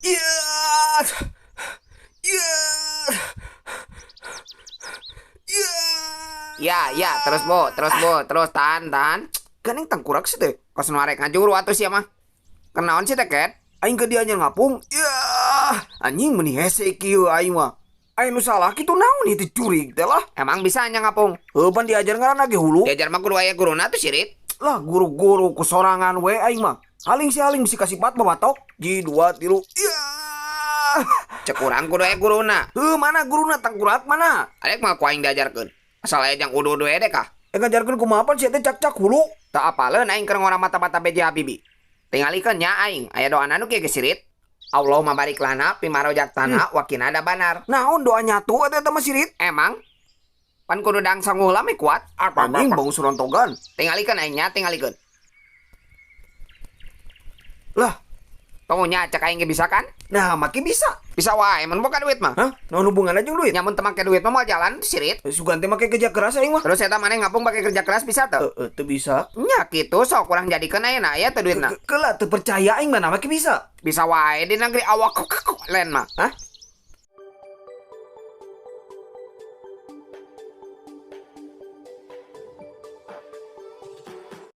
Iya. Iya. Iya. Ya, ya, terus Bu, terus Bu, terus tahan, tahan. Gandeng tangkurak sih teh. Kos nu arek ngajuru atuh sia mah. Kenaon sih teh, Ket? Aing ke dianya ngapung. Ya, anjing meni hese kieu aing mah. Aing nu salah kitu naon ieu teh jurig teh lah. Emang bisa nya ngapung? Heuh, pan diajar ngaranna ge hulu. Diajar mah kudu aya guruna tuh sirit. Lah, guru-guru ku sorangan we aing mah. Haling si haling bisi kasipat babatok. Ji dua tilu. Ya. Cek urang kudu aya guruna. Heuh, mana guruna tangkurak mana? Arek mah ku aing diajarkeun. Asal aya jang udu-udu ede kah? Eh, ngajarkeun kumaha pan sia teh cak-cak hulu. Teu apaleun aing keur ngora mata-mata B.J. Habibie. Tingalikeun nya aing, aya doana nu kieu ge sirit. Allahumma barik lana fima rozaqtana wa qina adzabannar. Naon doa nyatu eta eta mah sirit? Emang? Pan kudu dang sangu heula mah kuat. Anjing bangun surontogan. Tingalikeun aing nya, tingalikeun. Lah, Tunggu nya cek aing ge bisa kan? Nah make bisa. Bisa wae mun boga duit mah. Hah? Naon hubunganna jeung duit? Nya mun teu make duit mah moal jalan sirit. Sugan teh make kerja keras aing mah. Terus eta maneh ngapung pake kerja keras bisa teu? Heeh, teu bisa. Nya kitu sok kurang jadikeun ayeuna aya teu duitna. Keula teu percaya aing mana make bisa. Bisa wae di negeri awak len mah. Hah?